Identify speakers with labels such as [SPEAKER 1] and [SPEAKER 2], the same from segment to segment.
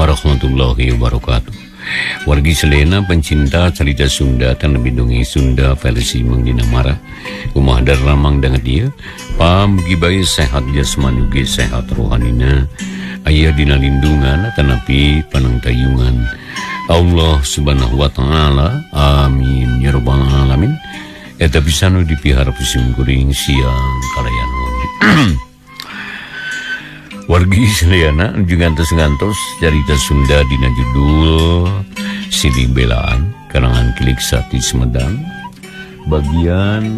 [SPEAKER 1] warahmatullahi wabarakatuh. Wargi selena pencinta cerita Sunda terlebih dongeng Sunda versi Mengdinamara Kumah Ramang danget ieu pamugi bae sehat jasmani ugi sehat rohanina aya dina lindungan atanapi panangtayungan Allah Subhanahu wa taala. Amin ya rabbal alamin. Eta pisan nu dipiharep sim kuring siang kalayan wengi. Wargi sadayana jeung ngantos-ngantos carita Sunda dina judul Silih Belaan karangan Kilik Sati Sumedang bagian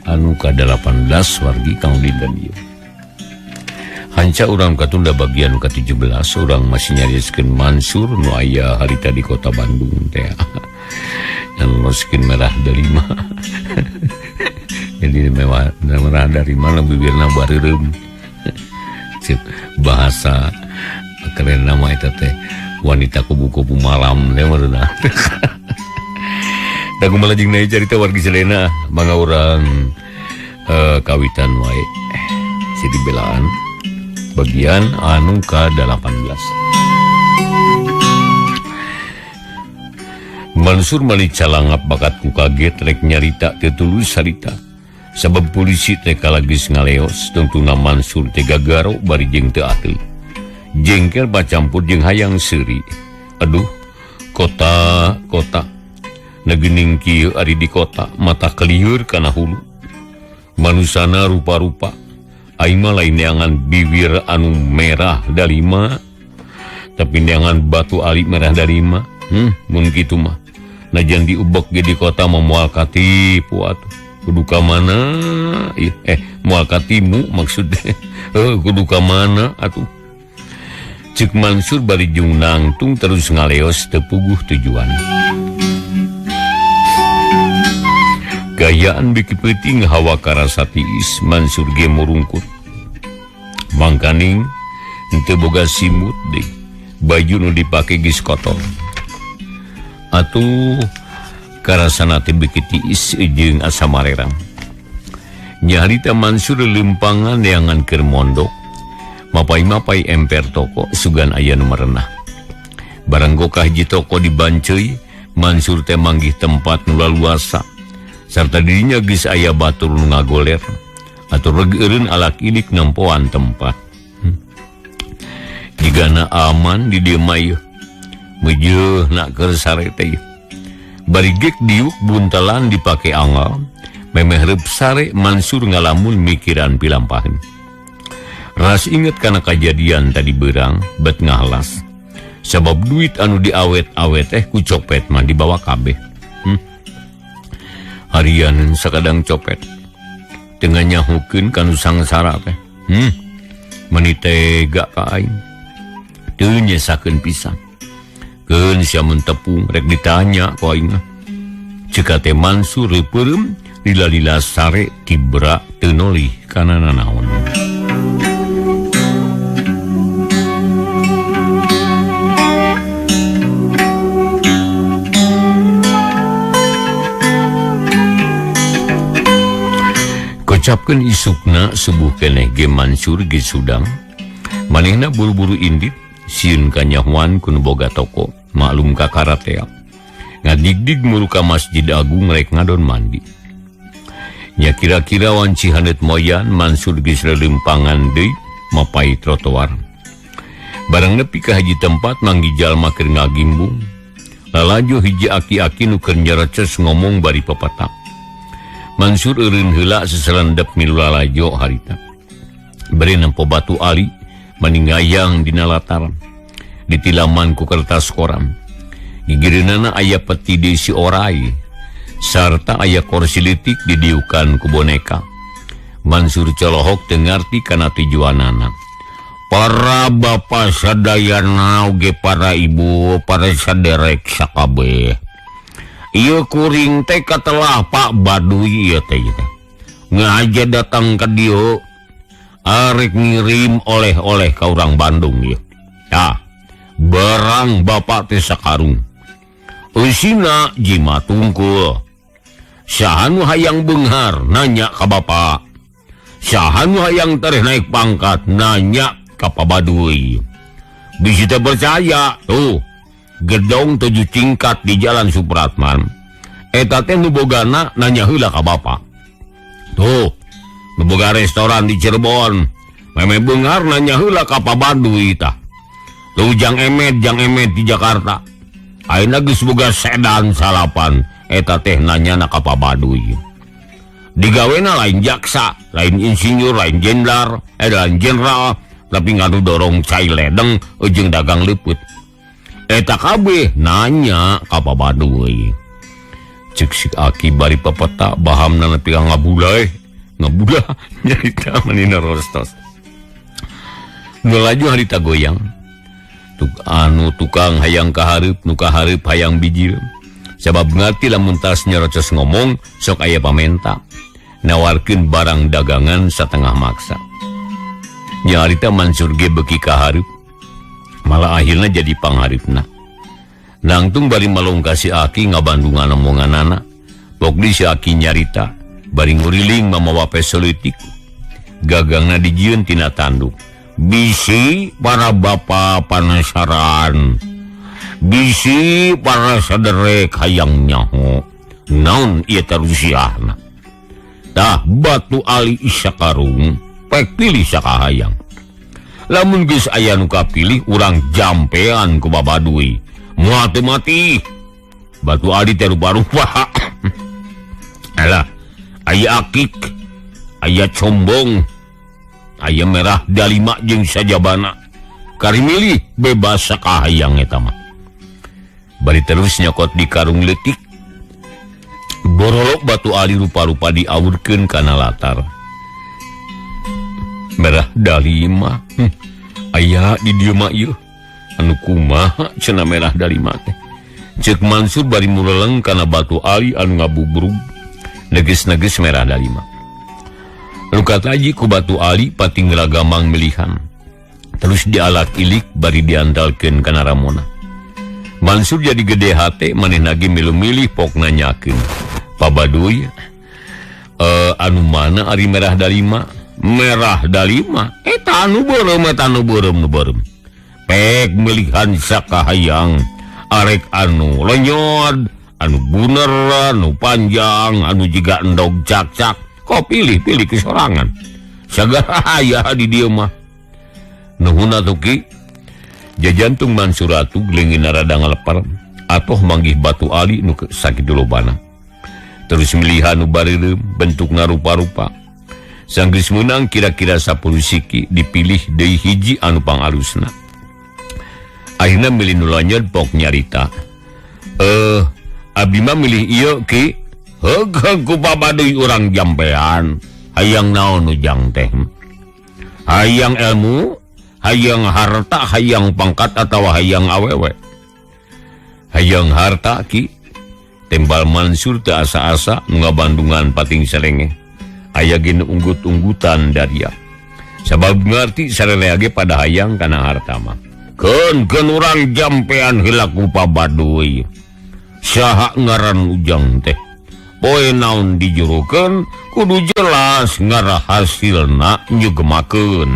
[SPEAKER 1] anu ka-18 wargi kang dinten ieu. Hanca urang katunda bagian ka-17 urang masih nyarioskeun Mansur nu aya harita di kota Bandung teh. Dan loskeun merah delima. Jadi merah dari mana bibirna bareureum. Bahasa keren nama itu teh wanita kubu-kubu malam teh mareuna. Da kumaha jeung deui carita wargi sadayana mangga urang kawitan wae Silih Belaan bagian anu ka-18. Mansur mali calangap bakat ku kaget rek nyarita teu tulus harita. Sabab polisi teh kalagis ngaleos tungtungna Mansur teh gagaro bari jeung teu ateul. Jengkel bacampur jeung hayang seuri. Aduh, kota-kota. Negening kieu ari di kota mata kelieur kana hulu. Manusana rupa-rupa. Aing mah lain neangan bibir anu merah dalima, tapi neangan batu ali merah dalima. Mun kitu mah. Najan diubek ge di kota mah moal katipu atuh. Kudu ka mana? Moal katimu maksudnya. Kudu ka mana atuh? Ceuk Mansur bari jeung nangtung terus ngaleos teu puguh tujuan. Gayaan beki peuting hawa karasa tiis Mansur ge murungkut. Mangkaning henteu boga simut deui. Baju nu dipake geus kotor. Atuh karasana teh beki tiis jeung asa marerang. Nyarita Mansur leumpangan neangan keur mondok. Mapai-mapai emper toko sugan aya nu merenah. Barang gokah hiji toko dibanceuy, Mansur teh manggih tempat nu laluasa. Sarta dirinya geus aya batur nu ngagoler atau reg eureun alak ilik nempoan tempat. Jigana aman di dieu mah ieu. Meujeun nak keur sare teh. Bari gek diuk buntalan dipake anggal, memeh reup sare Mansur ngalamun mikiran pilampahan. Ras inget kana kajadian tadi beurang bet ngahalas. Sabab duit anu diawet-awet teh ku copet mah dibawa kabeh. Harian sakadang copet. Teu nyahukeun kanu sangsara teh. Meuni tega ka aing. Teu nyesakeun pisan. Keun sia mun tepung rek ditanya ku aing mah. Ceuk teh Mansur peureum lila-lila sare tibra teu nolih kana nanaon. Kocapkeun isukna subuh keneh ge Mansur geus hudang. Manehna buru-buru indit sieun kanyahoan ku nu boga toko, maklum ka karatea. Ngadigdig muru ka Masjid Agung rek ngadon mandi. Nya kira-kira wanci haneut moyan Mansur geus lelempangan deui mapai trotoar. Barang nepi ka hiji tempat manggi jalma keur ngagimbung. Lalajo hiji aki-aki nu keur nyareces ngomong bari papatak. Mansur eureun heula seselendep milu lalajo harita. Bari nempo batu ali maningayang dina latar. Ditilaman ku kertas koran. Gigireunana aya peti diisi orai sarta aya kursi leutik didiukan ku boneka. Mansur colohok teu ngarti kana tujuanana. Para bapa sadayana oge para ibu, para saderek sakabeh. Ieu kuring teh katelah Pak Baduy ieu teh. Ngaja datang ka dieu arek ngirim oleh-oleh ka urang Bandung ieu. Tah, barang bapak teh sakarung. Eusina jimat tungkul. Saha nu hayang beunghar nanya ka bapak. Saha nu hayang tereh naik pangkat nanya ka Pak Baduy. Bisi teu percaya tuh gedong 7 tingkat di Jalan Supratman eta teh nu bogana nanya heula ka bapa. Tuh nu boga restoran di Cirebon meme beungar nanya heula ka Pabaduy tah. Tuh Jang Emet di Jakarta ayeuna geus boga sedan salapan eta teh nanyana ka Pabaduy. Digawena lain jaksa, lain insinyur, lain jenderal, lain jenderal, tapi ngadu dorong cai ledeng jeung dagang leupeut. Eta kabeh nanya ka Pabaduy. Cek si aki bari pepeta bahamna nepi ka ngabulai, ngabulah nyarita manina rostos. Nu laju harita goyang. Tuk anu tukang hayang kahareup, nu kahareup hayang bijil. Sabab ngarti lamun tas nyerocos ngomong sok aya pamenta. Nawarkeun barang dagangan satengah maksa. Nyarita Mansur ge beuki kahareup. Malah akhirna jadi panghareupna. Nangtung bari malongka si aki ngabandungan omonganana. Pokdi si aki nyarita bari nguriling mamawa peso leutik. Gagangna dijieun tina tanduk. Bisi para bapa panasaran. Bisi para saderek hayang nyaho. Naon ieu tarusiahna. Tah batu ali isakarung pek pilih sakahayang. Lamun geus aya nu kapilih urang jampean ku Babaduy. Moal teu mati. Batu ali teh rupa-rupa. Alah, aya akik, aya combong, aya merah dalima jeung sajabana. Kari milih bebas sakahayang eta mah. Bari terus nyokot di karung leutik. Borolok batu ali rupa-rupa diawurkeun kana latar. Merah dalima. Aya di dieu mah ieu. Anu kumaha cenah merah dalima teh. Ceuk Mansur bari muleleng kana batu ali anu ngabubrug. Neges-neges merah dalima. Luka taji ku batu ali pating ragamang milihan. Terus dialak-ilik bari diandalkeun kana ramona. Mansur jadi gede hate manehna ge milu-milih pokna nyakeun. Pabaduy anu mana ari merah dalima? Merah dalima eta anu beureum eta anu beureum nu beureum. Pek milihan sakahayang arek anu lenyod, anu buner, anu panjang, anu jiga endog cak-cak. Kok pilih-pilih kesorangan. Sagala aya di dieu mah. Nuhun atuh Ki. Jajantung Mansur atuh leungeunna rada ngalepar atoh manggih batu ali nu sakitu lobana. Terus milihan nu bareureum bentukna rupa-rupa. Sanggeus meunang kira-kira 10 siki dipilih deui hiji anu pangalusna. Akhirna milih nu lanyod pok nyarita. Abdi mah milih ieu Ki. Heug-heug ku Pabaduy urang jampean. Hayang naon ujang teh? Hayang ilmu, hayang harta, hayang pangkat atawa hayang awewe. Hayang harta Ki. Tembal Mansur teu asa-asa nu ngabandungan pating serengeh. Aya ge nu unggut-unggutan daria. Sabab ngarti sarelea ge pada hayang kana harta mah. Keun-keun urang jampean heula ku Pabaduy. Saha ngaran ujang teh? Poe naon dijurukeun kudu jelas ngarah hasilna nyugemakeun.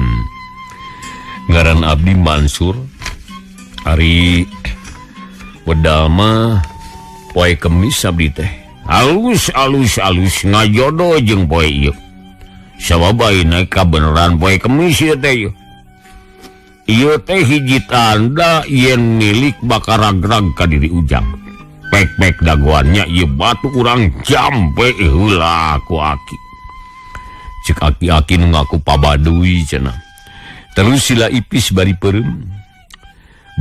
[SPEAKER 1] Ngaran abdi Mansur ari wedal mah poe Kemis abdi teh. Alus alus alus ngajodo jeung poe ieu. Sabab ayeuna kabeneran poe Kemis ieu teh ieu. Ieu teh hiji tanda yen milik bakal ragrag ka diri ujang. Pek-pek dagoannya ieu batu urang jampe heula ku aki. Cek aki-aki nu ngaku Pabaduy cenah. Terus sila ipis bari peureum.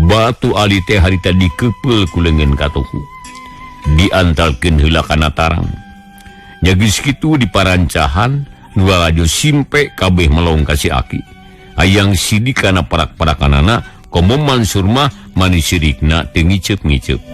[SPEAKER 1] Batu ali teh harita dikepeul ku leungeun katuhu. Diantalkeun heula kana tarang. Nya geus kitu diparancahan nu lalajo simpe kabeh melong ka si aki. Hayang sidik kana parak-parakanana komo Mansur mah manis sirikna teu ngiceup-ngiceup.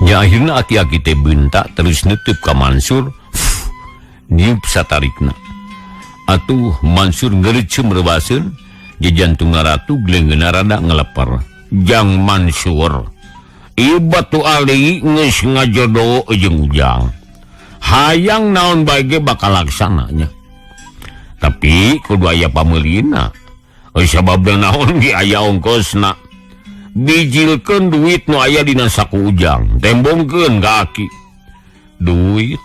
[SPEAKER 1] Ya akhirna aki-aki teh bentak terus nutup ka Mansur. Niup satarikna. Atuh Mansur ngerecem rebaseun jajantung ratu gleungeuna rada ngeleper. Jang Mansur, ieu batu ali geus ngajodo jeung Ujang. Hayang naon bae ge bakal laksananya. Tapi kudu aya pameulina. Sabab naon ge aya ongkosna. Bijilkeun duit nu aya dina saku Ujang, tembongkeun ka aki. Duit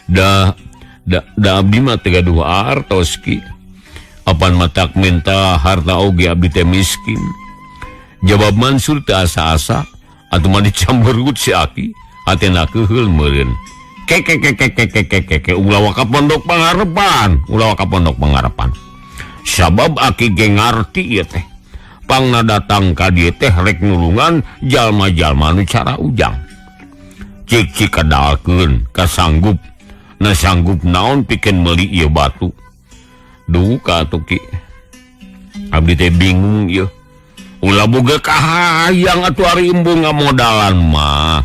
[SPEAKER 1] da da abdi mah teu gaduh artos ki. Apan matak minta harta oge abdi teh miskin. Jawab Mansur teu asa-asa, atuh mah dicamberut si aki, hatena keuheul meureun. Ke ke ke ke ke ke ke ke ulah waka pondok pangarepan, ulah waka pondok pangarepan. Sabab aki ge ngarti ieu teh. Pangna datang ka dieu teh rek nulungan jalma-jalma nu cara Ujang. Cik-cik kadalkeun kasanggup. Na sanggup naon pikeun meuli ieu batu. Duka atuh ki. Abdi teh bingung ieu. Ulah boga kahayang atuh ari embung ngamodalan mah.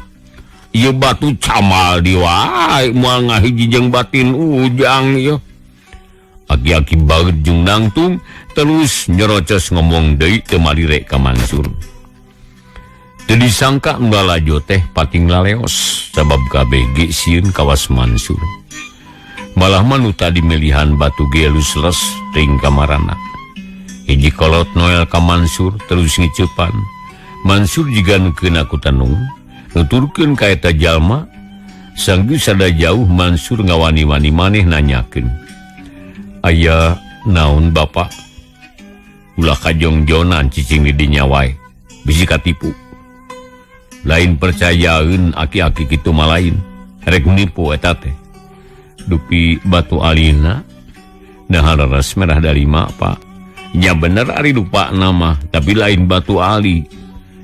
[SPEAKER 1] Ieu batu camal di wae moal ngahiji jeung batin Ujang ieu. Aki-aki bageut jeung nangtung terus nyerocos ngomong deui teu malire ka Mansur. Teu disangka ngalajo teh pating laleos sabab kabeh ge sieun kawas Mansur. Malah mah nu tadi melihan batu ge les teuing kamarana. Hiji kolot Noel ka Mansur terus ngiceupan. Mansur jiga nu keuna ku tenung nuturkeun ka eta jalma. Sanggeus sada jauh Mansur ngawani-wani maneh nanyakeun. Aya naon bapak? Ulah kajongjonan cicing di dinya wae. Bisi katipu. Lain percayaeun aki-aki kitu mah lain. Rek nipu eta teh. Dupi batu alina nah leres merah dalima pak. Nya bener ari lupa nama, tapi lain batu ali.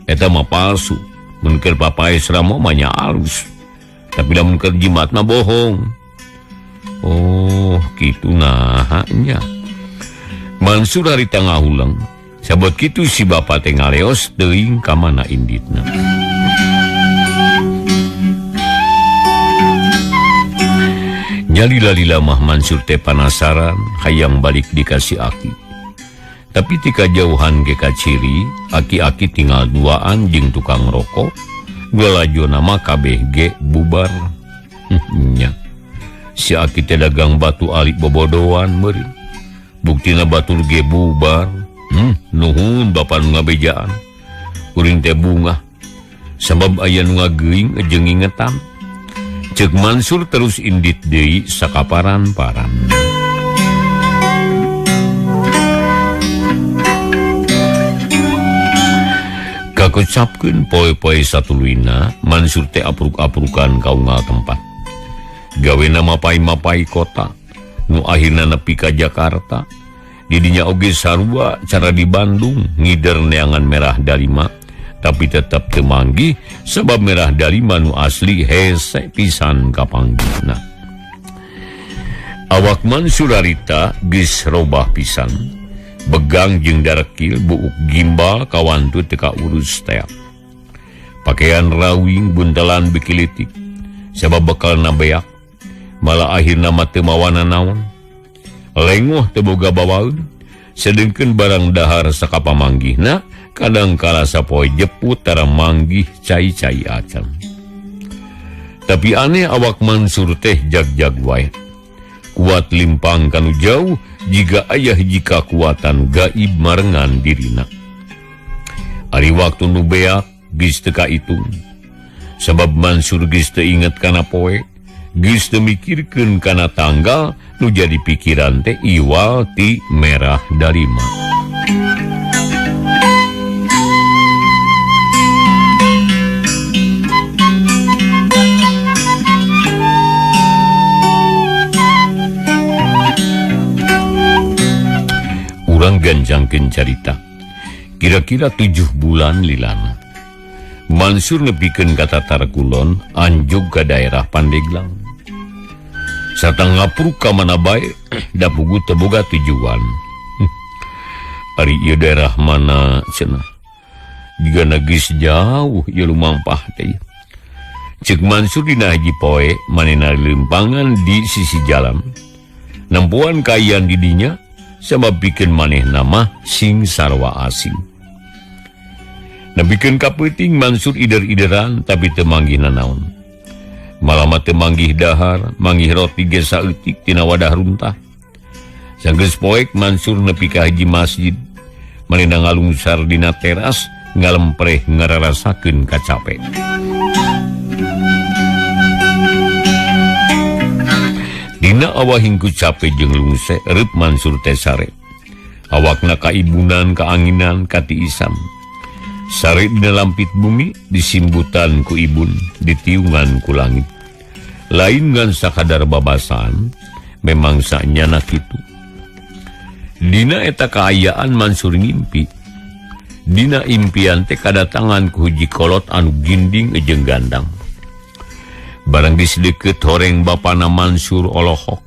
[SPEAKER 1] Eta mah palsu. Mun keur papaes ramo mah nya alus. Tapi lamun keur jimat mah bohong. Oh, kitu naha nya. Mansur harita ngahuleng. Sabot kitu si bapa teh ngaleos teuing ka mana inditna. Nyalila-lila mah Mansur teh panasaran hayang balik dikasih aki. Tapi tika jauhan ge kaciri, aki-aki tinggal duaan jeung tukang rokok, lalajo nama kabeh ge bubar. Nya. Si aki teh dagang batu ali bobodoan meureun. Buktina batur ge bubar. Nuhun bapa nu ngabejaan. Kuring teh bungah. Sabab aya nu ngageuing jeung ngingetan. Ceuk Mansur terus indit deui sakaparan-paran. Kakecapkeun poe-poe satuluyna, Mansur teh apruk-aprukan ka unggal tempat. Gawena mapai-mapai kota, nu akhirna nepi ka Jakarta. Didinya oge sarua cara di Bandung ngider neangan merah dalima, tapi tetap teu manggih sebab merah dalima nu asli hese pisan kapanggihna. Awak Mansur harita geus robah pisan. Begang jeung darekil buuk gimbal kawantu teu kaurus teh. Pakaian rawing buntelan bikilitik sabab bekalna beak. Malah akhirna mah teu mawana naon. Lengoh teu boga bawaeun, sedengkeun barang dahar sakapamanggihna kadang kala sapoe jeput tara manggih cai-cai acan. Tapi aneh awak Mansur teh jag-jag wae. Kuat limpang kanu jauh jika ayah jika kuatan gaib marengan dirina. Ari waktu nu beak geus teu kaitung. Sabab Mansur geus teu inget kana poe, geus teu mikirkeun kana tanggal nu jadi pikiran teh iwal ti merah dalima. Urang ganjangkeun carita. Kira-kira 7 bulan lilana. Mansur nepikeun ka Tatar Kulon anjog ka daerah Pandeglang. Sarta ngapruk ka mana bae da pugu teu boga tujuan. Ari ieu daerah mana cenah? Jigana geus jauh ieu lumampah teh. Ceuk Mansur dina hiji poe manehna lempangan di sisi jalan. Nempuan kaayaan di dinya sabab pikeun manehna mah sing sarwa asing. Nepikeun ka peuting Mansur ider-ideran tapi teu manggih nanaon. Malah mah teu manggih dahar, manggih roti ge saeutik tina wadah runtah. Sanggeus poek Mansur nepi ka hiji masjid. Manehna ngalungsar dina teras ngalempreh ngararasakeun kacape. Dina awahing ku cape jeung lungse reup Mansur teh sare. Awakna kaibunan kaanginan katiisan. Sare dina lampit bumi disimbutan ku ibun, ditiungan ku langit. Lain ngan sakadar babasan, memang sanyana kitu. Dina eta kaayaan Mansur ngimpi. Dina impian teh kadatangan ku hiji kolot anu ginding jeung gandang. Barang geus deukeut horeng bapana Mansur olohok.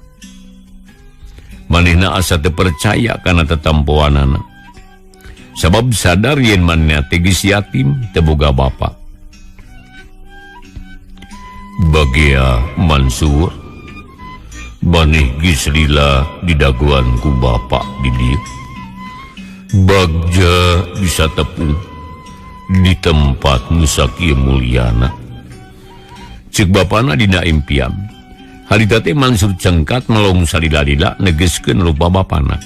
[SPEAKER 1] Manehna asa teu percaya kana tetempoanana. Sabab sadar yen manehna teh geus yatim teu boga bapa. Bagea Mansur, maneh geus lila didagoan ku bapa di dieu. Bagja bisa tepung di tempat nu sakieu mulyana. Ceuk bapana dina impian. Harita teh Mansur cengkat melong salila-lila negeskeun rupa bapana.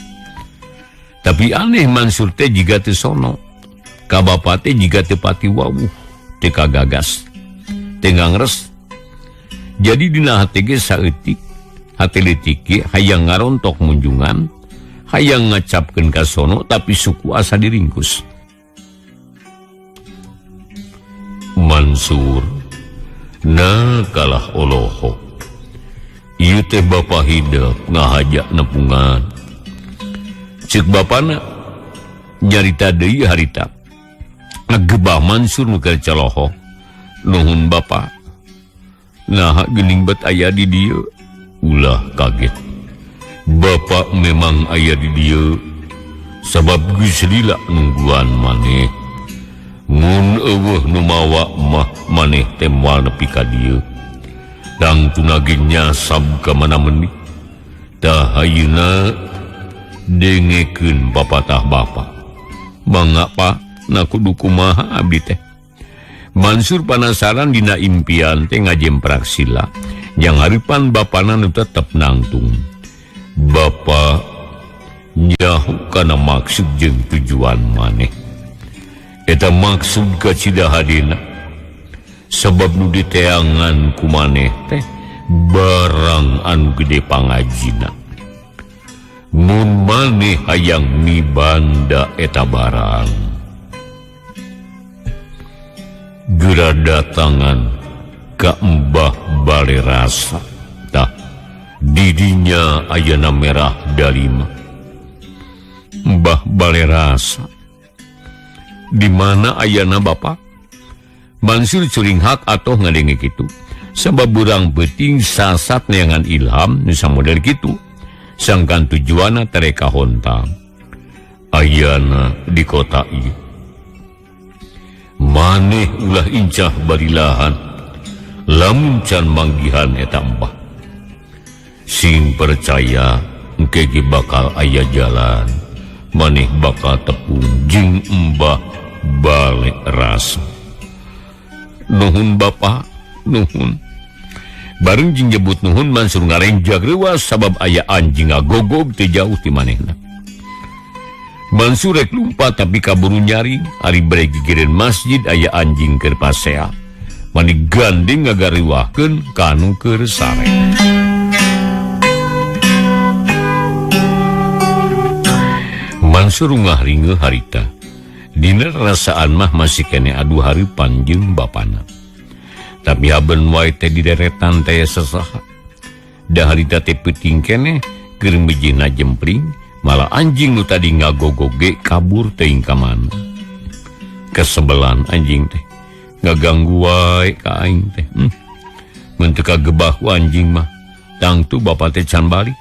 [SPEAKER 1] Tapi aneh Mansur teh jiga teu sono. Ka bapa teh jiga teu pati wawuh, teu kagagas, teu ngangres. Jadi dina hate ge saeutik, hate leutik ge hayang ngarontok munjungan, hayang ngacapkeun ka sono tapi suku asa diringkus. Mansur na kalah olohok. Ieu teh bapa hidep ngahaja nepungan. Ceuk bapana nyarita deui harita. Ngagebah Mansur nu keur caloho. Nuhun bapa. Naha geuning bet aya di dieu. Ulah kaget. Bapak memang aya di dieu sabab geus lila nungguan maneh. Mun eueuh nu mawa mah maneh teh moal nepi ka dieu. Dangtuna ge nyasab ka mana meuni. Tah ayeuna dengekeun papatah bapa. Mangga pa, na kudu kumaha abdi teh. Mansur panasaran dina impian teh ngajemprak sila. Yang haripan bapana nu tetep nangtung. Bapa nyaho kana maksud jeung tujuan maneh. Eta maksud kacida hadina. Sabab nu diteangan ku maneh teh barang anu gede pangajina. Mun maneh hayang mibanda eta barang, geura datangan ka Mbah Bale Rasa. Tah didinya ayana merah dalima. Mbah Bale Rasa di mana ayana bapa? Mansur curinghak atau ngadenge kitu. Sabab burang beuting sasat neangan ilham nu samodel kitu. Sangkan tujuanna tereka hontang. Ayana di kota ieu. Maneh ulah incah barilahan lamun can manggihan eta mbah. Sing percaya engke ge bakal aya jalan. Maneh bakal tepung jeung Mbah Bale Rasa. Nuhun bapa, nuhun. Bareng jeung nyebut nuhun Mansur ngarenjag reuas sabab aya anjing ngagogog teu jauh ti manehna. Mansur rek lumpat tapi kaburu nyaring, ari bere gigireun masjid aya anjing keur pasea. Mani gandeng ngagariwahkeun kanu keur sare. Mansur ngahringeuh harita. Dina rasaan mah masih kene adu hareupan jeung bapana. Tapi haben wae teh di deretan teh sasaha. Da harita teh peuting keneh keur mijina jempling, malah anjing nu tadi ngagogog ge kabur teuing ka mana. Kesebelan anjing teh ngaganggu wae ka aing teh. Mun teu kagebah ku anjing mah tangtu bapa teh can balik.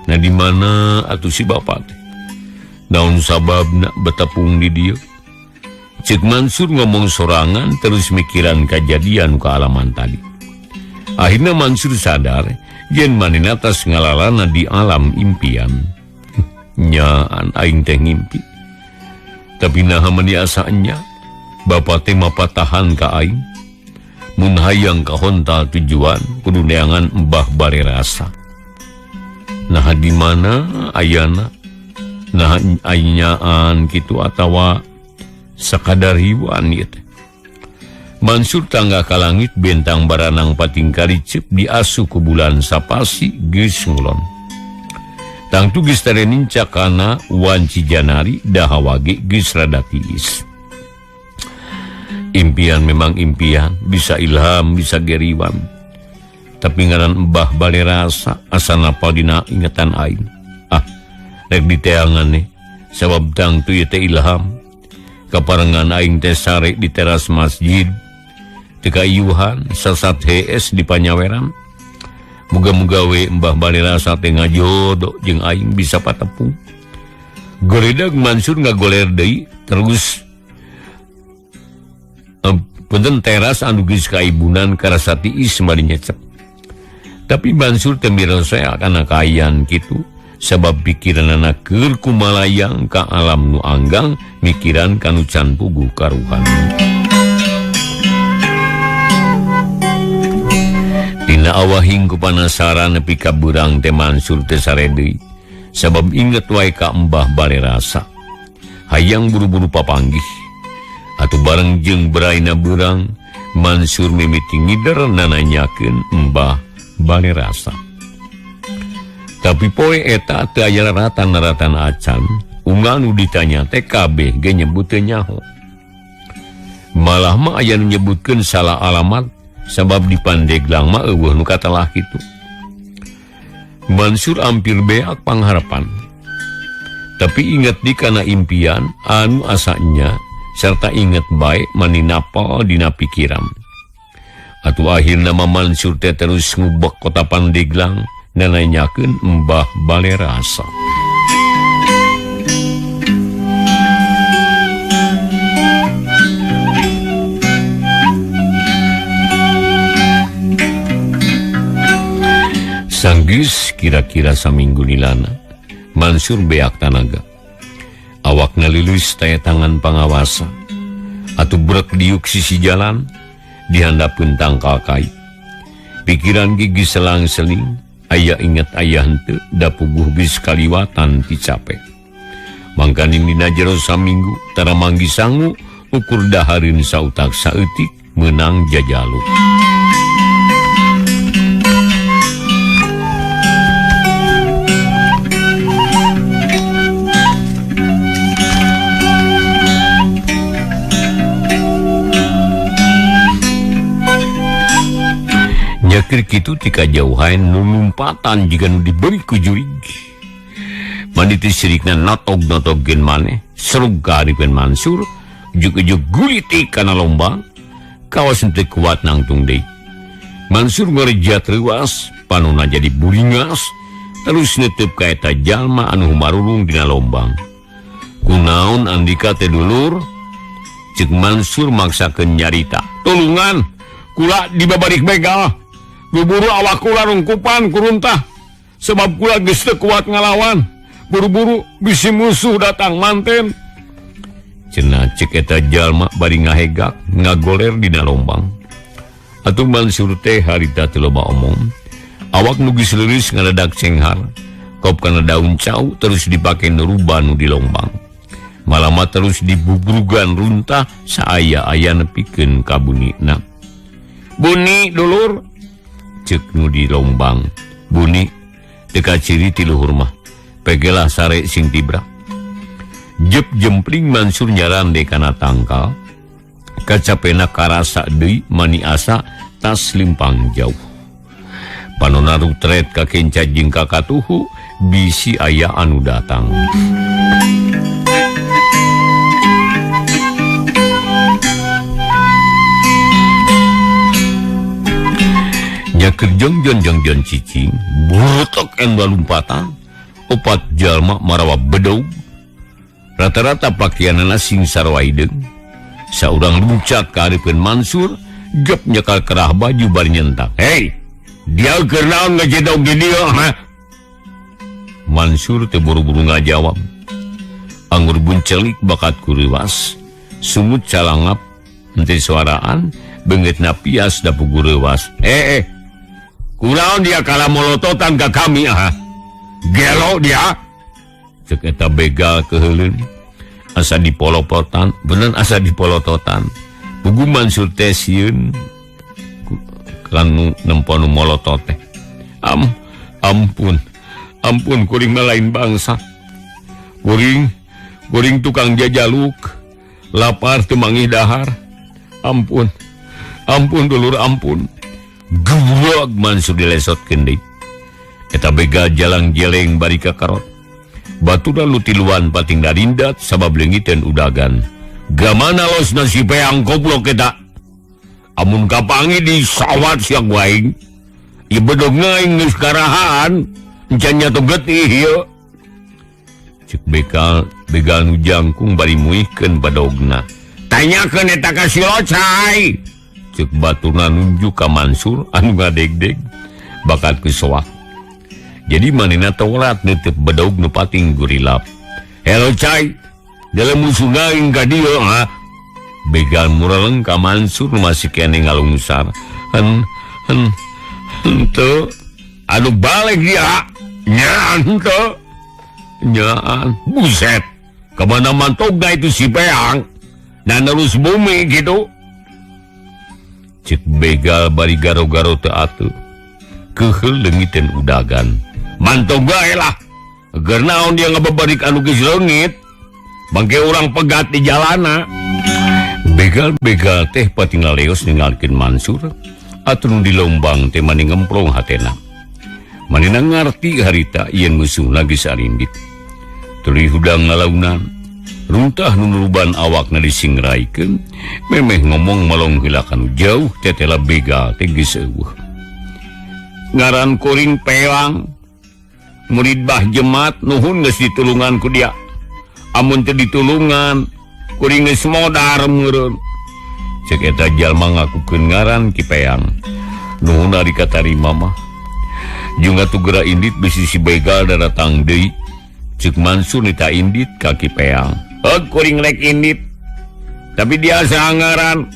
[SPEAKER 1] Nah di mana atuh si bapa teh? Naon sababna betepung di dieu? Cek Mansur ngomong sorangan terus mikiran kejadian kealaman tadi. Akhirnya Mansur sadar Yen manehna tas ngalalana di alam impian. Nyaan aing teh ngimpi. Tapi naha meni asa enya, bapa teh mapatahan ka aing. Mun hayang ka hontal tujuan kudu neangan Mbah Balerasa. Naha di mana ayana? Naha anyaan kitu atawa sakadar hiwan ieu teh. Mansur tangga ka langit bentang baranang pating karicep diasu ku bulan sapasi geus ngulon. Tangtu geus tare nincak kana wanci janari daha wage geus rada tiis. Impian memang impian, bisa ilham, bisa geriwan. Tapi ngaran Mbah Balerasa asa napal dina ingetan aing. Ah, rek diteangan nih, sabab tangtu ieu teh ilham. Kaparengan aing teh sare di teras masjid. Teka iuhan sasat HS di panyaweran. Muga-muga we Mbah Balerasa teh ngajodo jeung aing bisa patepung. Goledag Mansur ngagoler deui terus punten teras anu geus kaibunan karasa tiis bari nyecep. Tapi Mansur teh mirasa kana kaayaan kitu sabab pikiranana keur kumalayang ka alam nu anggang mikiran kanu can puguh karuhan. Dina awahing ku panasaran nepi ka beurang teh Mansur teh sare deui sabab inget wae ka Mbah Balerasa. Hayang buru-buru papanggih. Atuh bareng jeung beraina beurang Mansur mimiti ngider nananyakeun Mbah Balerasa. Tapi poe eta teu aya ratan-ratan acan, unggal nu ditanya teh kabeh ge nyebut teu nyaho. Malah mah aya nu nyebutkeun salah alamat sabab di Pandeglang mah eueuh nu katelah kitu. Mansur ampir beak pangharapan. Tapi inget di kana impian anu asanya serta inget bae mani napal dina pikiran. Atuh akhirna mah Mansur teh terus ngubek kota Pandeglang nananyakeun Mbah Balerasa. Sanggeus kira-kira saminggu nilana, Mansur beak tanaga. Awakna lilus taya tangan pangawasa. Atuh brek diuk sisi jalan, dihandapeun tangkal kai. Pikiran gigi selang-seling, aya inget aya henteu, da puguh geus kaliwatan ti cape. Mangkaning dina jero saminggu, tara manggi sangu, ukur dahareun sautak saeutik meunang jajaluk. Nyakir kitu tika jauhan nu lumpatan jiga nu diberi ku jurig. Maniti sirikna natog-natog gen maneh, serug ka hareupeun Mansur, ujug-ujug guliti kana lombang, kawas henteu kuat nangtung deui. Mansur ngarejat reuas, panona jadi buringas, terus netep ka eta jalma anu humarurung dina lombang. Kunaon andika teh dulur? Ceuk Mansur maksakeun nyarita. Tulungan, kula dibabarik begal. Buru-buru awak kula rungkupan kuruntah sebab kula geus teu kuat ngalawan. Buru-buru bisi musuh datang manten. Cenah ceuk eta jalma bari ngahegak ngagoler dina lombang. Atuh Mansur teh harita teu loba omong. Awak nu geus leureus ngadadak cenghar. Kop kana daun cau terus dipake nuruban nu di lombang. Malama terus dibubrugan runtah saaya-aya nepikeun ka bunina. Buni dulur ceuk nu di lombang. Buni teu kaciri ti luhur mah. Pegelah sare sing tibra. Jep jempling Mansur nyarande kana tangkal. Kacapena karasa deui mani asa tas limpang jauh. Panona rutret ka kenca jeung ka katuhu bisi aya anu datang. Nyaker jongjon cicing, burutok endua lumpatan, opat jalma marawa bedog, rata-rata pakaianana sing sarua hideung. Saurang luncat ka hareupeun Mansur, gep nyekal kerah baju bari nyentak. Hei, Dia keur naon ngajedog di dieu ha? Mansur teu buru-buru ngajawab. Anggur buncelik bakat kureuwas, sumut calangap henteu suaraan, beungeutna pias da pugureuwas. Kunaon dia kala molototan ka kami ah? Gelo dia. Cek eta begal keheuleun. Asa dipolopotan, bener asa dipolototan. Pugu Mansur teh sieun kanu nempo nu molotot teh. Ampun. Ampun kuring mah lain bangsa. Kuring tukang jajaluk. Lapar teu mangih dahar. Ampun. Ampun dulur ampun. Geblog Mansur dilesotkeun deui. Eta begal jalang jeleng bari kakarot. Batura nu tiluan pating darindat sabab leungiteun udagan. Gamana losna si Peang goblok eta? Amun kapangi di sawat sia aing. Ieu bedog aing geus karahaan. Encan nyatu getih ieu. Cek begal nu jangkung bari muihkeun badogna. Tanyakeun eta ka si Locai. Cek baturna nunjuk ka Mansur anu ngadegdeg bakat ku soak. Jadi manehna teurat neuteub bedog nu pating gurilap. Helo Cai, dalam musuh aing ka dieu ha. Begal mureleng ka Mansur masih keneh ngalungsar. Henteu anu balik dia. Nya henteu. Nyaan, buset. Kemana mantogna itu si Peang? Dan terus bumi gitu. Cek begal bari garo-garo teu atuh. Keuheul leungiteun udagan. Mantog bae lah. Keur naon dia ngabebarik anu geus leungit. Bangke urang pegat di jalana. Begal-begal teh pating laleos ningalkeun Mansur. Atuh nu di lombang teh mani ngemplong hatena. Manehna ngarti harita yen musuhna geus arindit. Tuluy hudang ngalaunan. Runtah nu nuruban awakna disingraikeun, memeh ngomong malong heula kanu jauh tetela begal teh geus eueuh. Ngaran kuring Peang, murid Bah Jemat, nuhun geus ditulungan ku dia. Amun teu ditulungan, kuring geus modar meureun. Cek eta jalma ngakukeun ngaran Ki Peang. Nuhun ari katarima mah. Jeung atuh geura indit bisi si begal daratang deui. Cek Mansur nita indit ka Ki Peang. Heug kuring rek indit. Tapi dia sangaran.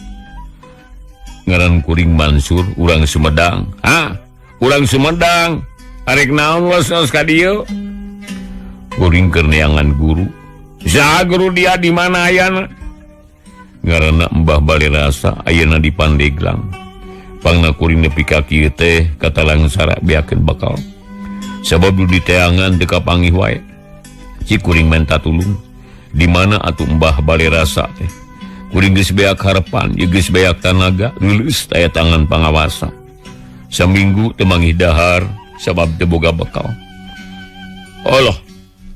[SPEAKER 1] Ngaran kuring Mansur urang Sumedang. Hah? Urang Sumedang. Arek naon los-los ka dieu? Kuring keur neangan guru. Saha guru dia di mana ayana? Ngaranna Mbah Balerasa ayeuna di Pandeglang. Pangna kuring nepi ka kieu teh kata langsara beakeun bakal. Sabab du diteangan teu kapanggih wae. Cik kuring menta tulung. Di mana atuh Mbah Balerasa teh? Kuring geus beak harepan, ieu geus beak tanaga, leuleus taya tangan pangawasa. Saminggu teu manggih dahar sabab teu boga bekal. Allah,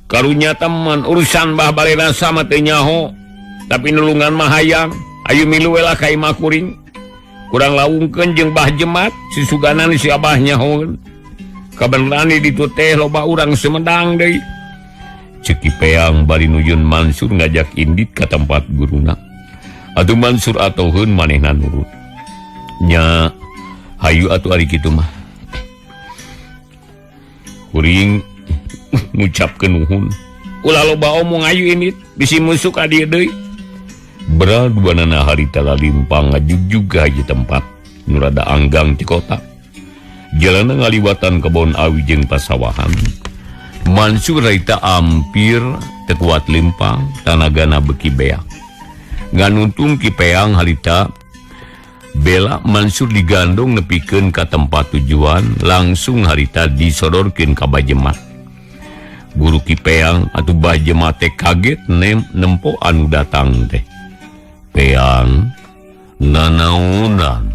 [SPEAKER 1] karunya teman urusan Mbah Balerasa mah teu nyaho, tapi nulungan mah hayang. Ayu milu we lah ka imah kuring. Kurang lawungkeun jeung Bah Jemat, susuganan si Abah nyahoeun. Kabeneran di ditu teh loba urang Sumedang deui. Cek Ki Peang bari nuyun Mansur ngajak indit ka tempat guruna. Atuh Mansur atoheun manehna nurut. Nya hayu atuh ari kitu mah. Kuring ngucapkeun nuhun. Ulah loba omong ayu indit, bisi musuh ka dieu deui. Beral duanana harita lalimpang ngajugjug ka hiji tempat nu rada anggang ti kota. Jalanna ngaliwatan kebon awi jeung pasawahan. Mansur harita ampir teu kuat lempang, tanagana beuki beak. Ngan untung Ki Peang harita bela Mansur digandong nepikeun ka tempat tujuan, langsung harita disodorkeun ka Bajemat. Guru Ki Peang atuh Bajemat teh kaget nempo anu datang teh. Peang nanaonan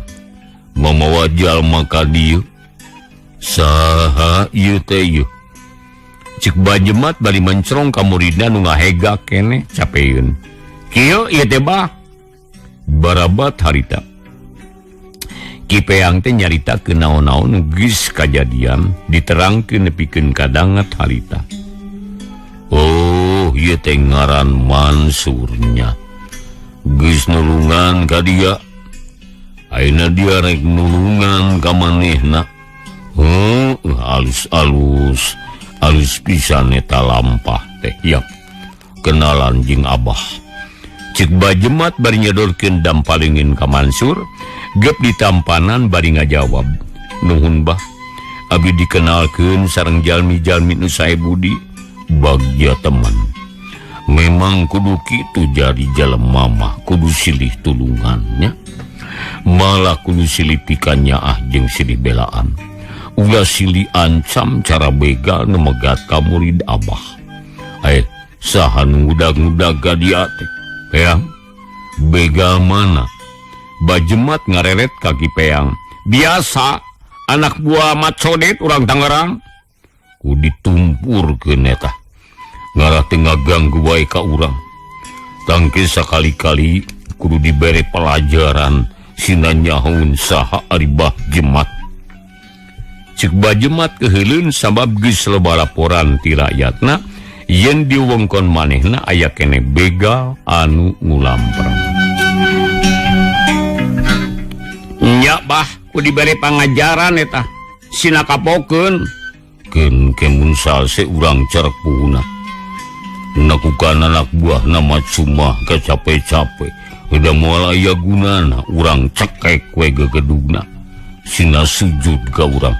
[SPEAKER 1] mamawa jalma ka dieu. Saha ieu teh ieu? Cek Bajemat bari mencrong ka muridna nu ngahegak keneh capeun. Kieu ieu teh bah. Barabat harita. Ki Peang teh nyarita ke naon-naon geus kajadian diterangkeun nepikeun kadangat harita. Oh, ieu teh ngaran Mansurnya. Geus nulungan ka dia. Ayeuna dia rek nulungan ka manehna. Alus-alus alus pisan eta lampah teh yap kenalan jeung Abah. Cek Bajemat bari nyodorkeun dampalingin ka Mansur, gep ditampanan bari ngajawab. Nuhun bah, abdi dikenalkeun sareng jalmi-jalmi nu sae budi, bagja teman. Memang kudu kitu jadi jelema mah, kudu silih tulungannya. Malah kudu silih pikanyaah jeung silih belaan. Ulah silih ancam cara begal nu megat ka murid Abah. Saha nu ngudag-ngudag ka dia teh? Peang, begal mana? Bajemat ngareret kaki Peang. Biasa, anak buah Mat Sodet urang Tangerang. Ku ditumpurkeun eta. Ngarah teu ngaganggu wae ka urang. Tangke sakali-kali kudu dibere pelajaran sina nyahoun saha ari Bah Jemat. Cek Bajemat keheuleun sabab geus loba laporan ti rakyatna yen diwengkon manehna aya keneh begal anu ngulampreng. Nya bah, ku dibere pangajaran eta. Sina kapokeun. Keun kemun salse urang cerek puhuna. Nakukan anak buahna mah cuma kacape-cape. Udah moal aya gunana urang cekek we gegedugna. Sina sujud ka urang.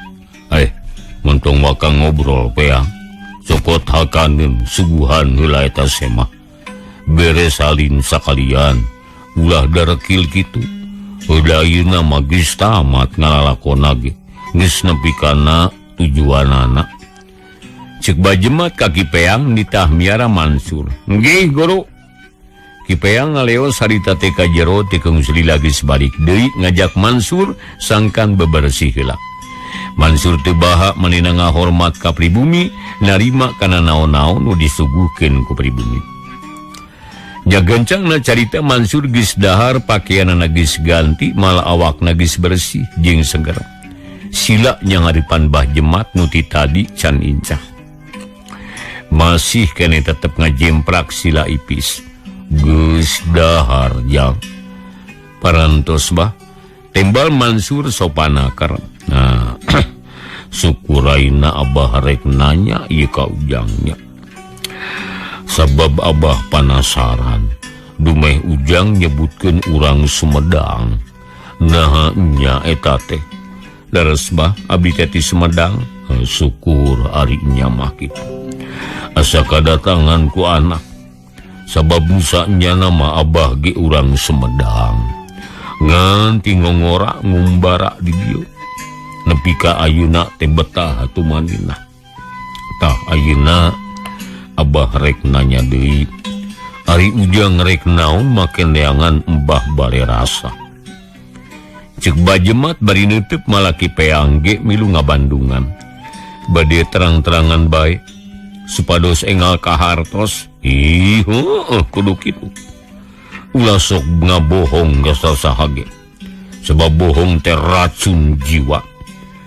[SPEAKER 1] Mentong waka ngobrol Peang. Cokot hakaneun suguhan heula eta semah. Bere salin sakalian ulah darekil kitu. Udah ayeuna mah geus tamat ngalalakona ge. Geus nepi kana tujuanana. Cek Bajemat ka Ki Peang nitah miara Mansur. Nggih guru. Ki Peang ngaleos harita teh ka jero teh keung lila geus balik deui ngajak Mansur sangkan bebersih heula. Mansur teu baha manehna ngahormat ka pribumi, narima kana naon-naon nu disuguhkeun ku pribumi. Jagancangna carita Mansur geus dahar, pakaianana geus ganti, malah awakna geus bersih jeung seger. Sila nyangaripan Bah Jemat nu ti tadi can incah. Masih keneh tetep ngajemprak sila ipis. Geus dahar jang. Parantos bah, tembal Mansur sopanakar. Nah, sukuraina Abah rek nanya ieu ka Ujangnya. Sabab Abah panasaran, dumeh Ujang nyebutkeun urang Sumedang. Naha nya eta teh. Leres bah, abdi teh ti Sumedang. Syukur ari nya mah kitu. Asa kadatangan ku anak. Sabab musa nya nama Abah ge urang Sumedang. Ngan ti ngongora ngumbara di dieu. Nepi ka ayeuna teh betah atuh manina. Tah ayeuna Abah rek nanya deui. Ari Ujang rek naon make neangan Mbah Bale Rasa. Cek Bajemat bari neuteuk malah Ki Peang ge milu ngabandungan. Bade terang-terangan bae supados engal kahartos. Ih, heueuh kudu kitu. Ulah sok ngabohong ka sasaha ge. Sebab bohong teh racun jiwa.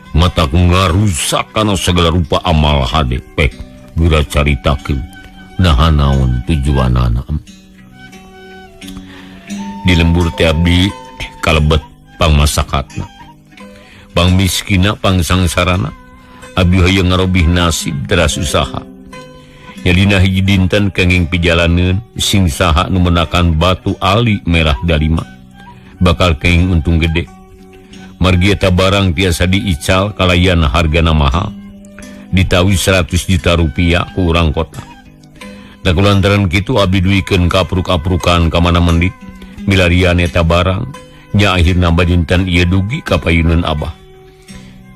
[SPEAKER 1] Mata ngarusak kana segala rupa amal hade. Pek geura caritakeun naha naon tujuanana. Di lembur teh abdi kalebet pangmasakatna, pangmiskina, pangsangsarana. Abdi hoyong ngarobih nasib teras usaha. Nya dina hiji dinten kenging pijalaneun sing saha nu menakan batu ali merah dalima bakal kenging untung gede. Margi eta barang tiasa diical kalayan hargana mahal. Ditawi 100 juta rupiah ku urang kota. Da kulantaran kitu abdi duikeun kapruk-aprukan ka mana mendit milarian eta barang. Nya akhirna badinten ieu dugi ka payuneun Abah.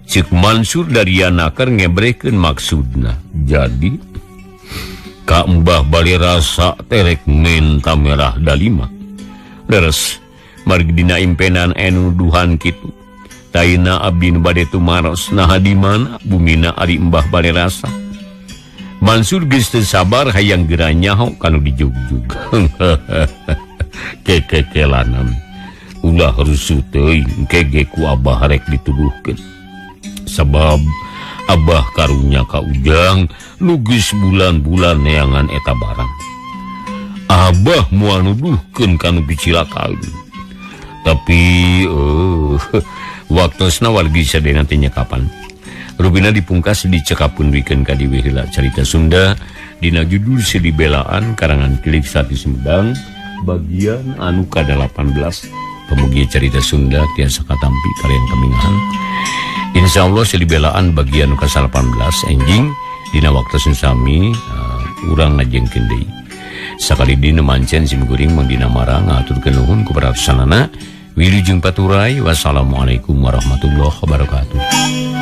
[SPEAKER 1] Cek Mansur dari Yanakar ngebrekeun maksudna. Jadi ka Mbah Bale Rasa terek menta merah dalima. Leres margi dina impenan enu duhan kitu. Taina abdi nu bade tumaros naha di mana bumina ari Mbah Bale Rasa. Mansur geus teu sabar hayang geura nyaho kanu dijugjug. Kekekelanan. Ulah rusuh teuing kege ku Abah rek dituduhkeun. Sabab Abah karunya ka Ujang nu geus bulan-bulan neangan eta barang. Abah moal nuduhkeun kanu picilakaeun. Tapi waktosna wargi sadayana teh nya kapan. Rupina dipungkas dicekapkeun wikeun ka dieu heula carita Sunda dina judul Silih Belaan karangan Tilik Sati Sumedang bagian anu ka-18. Pamugi carita Sunda tiasa katampi kalian kamingahan. Insya Allah Silih Belaan bagian ka-18 enjing dina waktu sami urang ngajengkeun deui. Sakali dina mancen sim kuring Mang Dina Mara ngaturkeun nuhun ku para sanana. Wilujeng paturay. Wassalamualaikum warahmatullahi wabarakatuh.